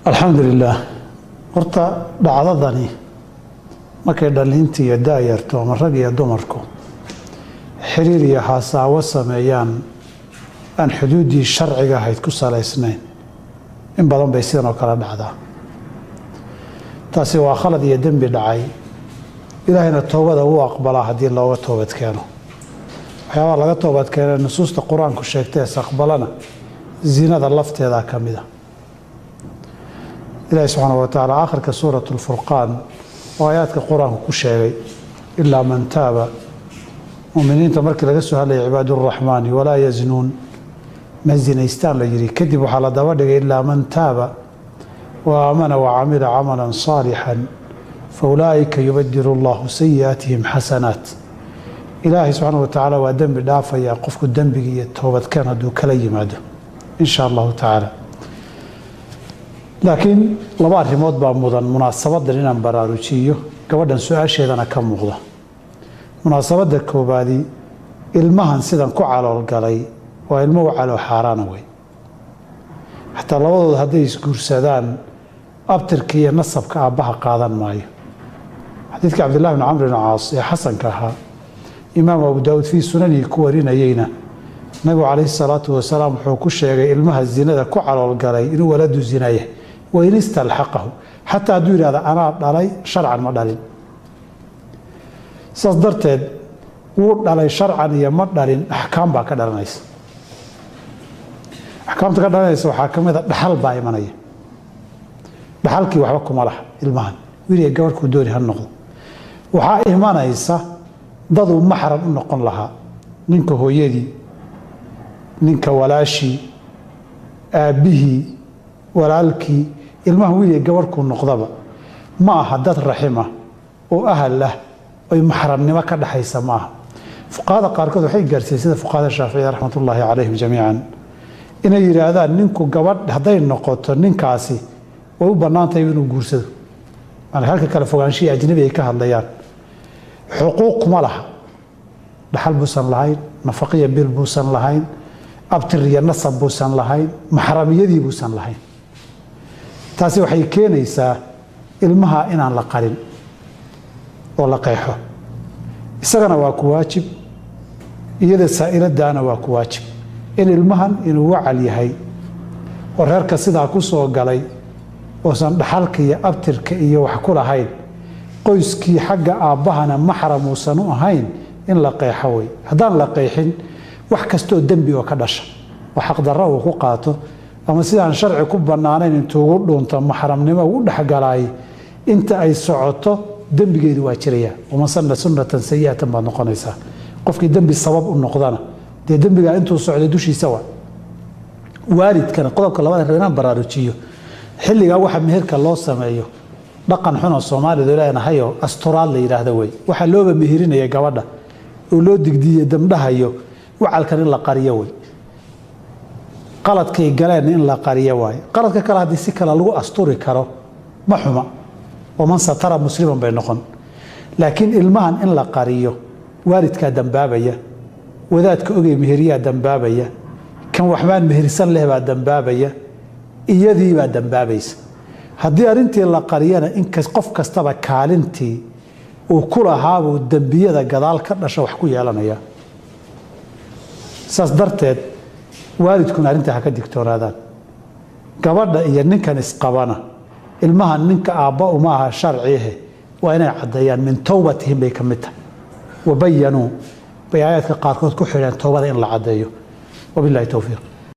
Alxamdu lilah. Horta dhacdadani markay dhalinta iyo daayarto ama rag iyo dumarku xiriir iyo haasaawo sameeyaan aan xuduuddii sharciga ahayd ku salaysnayn, in badan bay sidan oo kale dhacdaa. Taasi waa khalad iyo dembi dhacay. Ilaahayna toobada wuu aqbalaa haddii looga toobad keeno. Waxyaabaha laga toobad keena nusuusta Qur-aanku sheegtay es aqbalana zinada lafteedaa ka mid a. Ilaahi subxaana wa tacaala aakhirka suurat lfurqaan oo aayaadka Qur-aanku ku sheegay ilaa man taaba, muminiinta markii laga soo hadlayay cibaaduraxmaani walaa yaznuun, ma zinaystaan la yidhi, kadib waxaa la daba dhigay ilaa man taaba wa aamana wa camila camalan saalixan fa ulaa'ika yubadilu allahu sayi'aatihim xasanaat. Ilaahay subxaana wa tacaala waa dembi dhaafayaa qofku dembiga iyo toobadkeen hadduu kala yimaado, insha allahu tacaala. Laakiin laba arrimood baa mudan munaasabadan inaan baraarujiyo, gabadhan su-aasheedana ka muuqda. Munaasabadda koobaadi, ilmahan sidan ku caloolgalay waa ilmo u caloo xaaraana wey. Xataa labadooda hadday isguursadaan, abtirka iyo nasabka aabbaha qaadan maayo. Xadiidka Cabdillahi bn Camr bn Caas ee xasanka ahaa, Imaamu Abu Daawuud fii sunanihi ku warinayeyna, nabigu calayhi salaatu wasalaam wuxuu ku sheegay ilmaha zinada ku caloolgalay inuu waladu zina yahay, wain istalxaqahu, xataa hadduu yidhahda anaa dhalay, sharcan ma dhalin. Saas darteed wuu dhalay sharcan iyo ma dhalin, axkaam baa ka dhalanaysa. Axkaamta ka dhalanaysa waxaa ka mid a dhaxal baa imanaya. Dhaxalkii waxba kuma laha ilmahan, wiiliga gabadhkuu dooni ha noqdo. Waxaa imanaysa daduu maxram u noqon lahaa, ninka hooyadii, ninka walaashii, aabbihii, walaalkii, ilmaha wiiliga gabadhkuu noqdaba ma aha dad raxima oo ahal ah oy maxramnimo ka dhexaysa ma aha. Fuqahada qaarkood waxay gaarsiiyeen, sida fuqahada Shaaficiyada raxmatullaahi calayhim jamiican, inay yidhaahdaan ninku gabadh hadday noqoto ninkaasi way u bannaan tahay inuu guursado. Halka kale fogaanshihii ajnabi ay ka hadlayaan, xuquuq kuma laha, dhaxal buusan lahayn, nafaqiya bil buusan lahayn, abtir iyo nasab buusan lahayn, maxramiyadii buusan lahayn. Taasi waxay keenaysaa ilmaha inaan la qarin oo la qeexo. Isagana waa ku waajib, iyada saa'iladaana waa ku waajib in ilmahan inuu wacal yahay oo reerka sidaa ku soo galay oosan dhaxalka iyo abtirka iyo wax ku lahayn, qoyskii xagga aabbahana maxram uusan u ahayn, in la qeexo wey. Haddaan la qeexin, wax kastoo dembi oo ka dhasha oo xaqdarro uu ku qaato ama sidaan sharci ku bannaanayn intuu ugu dhuunto maxramnimo ugu dhexgalaay, inta ay socoto dembigeedu waa jiraya. Waman sanna sunnatan sayi'atan baad noqonaysaa. Qofkii dembi sabab u noqdana, dee dembigaa intuu socday dushiisa waa. Waalidkana qodobka labaad rab inaan baraarujiyo, xilligaa waxa meherka loo sameeyo dhaqan xunoo Soomaalidu leenahayoo asturaad la yidhaahdo wey. Waxaa looba mehirinaya gabadha oo loo digdiiye damdhahayo wacalkan in la qariyo wey, qaladkay galeen in la qariyo waaye. Qaladka kale haddii si kale lagu asturi karo ma xuma, waman satara musliman bay noqon. Laakiin ilmahan in la qariyo, waalidkaa dambaabaya, wadaadka ogey meheriyaa dambaabaya, kan waxbaan mehersan leh baa dambaabaya, iyadiibaa dambaabaysa. Haddii arrintii la qariyana, in qof kastaba kaalintii uu ku lahaabuu dembiyada gadaal ka dhasha wax ku yeelanaya. Saas darteed waalidkuna arrintaa ha ka digtoonaadaan. Gabadha iyo ninkan isqabana, ilmaha ninka aabba uma aha sharcihe, waa inay caddeeyaan. Min towbatihim bay ka mid tahay. Wabayanuu bay aayaadka qaarkood ku xidheen toobada in la caddeeyo. Wabillahi towfiiq.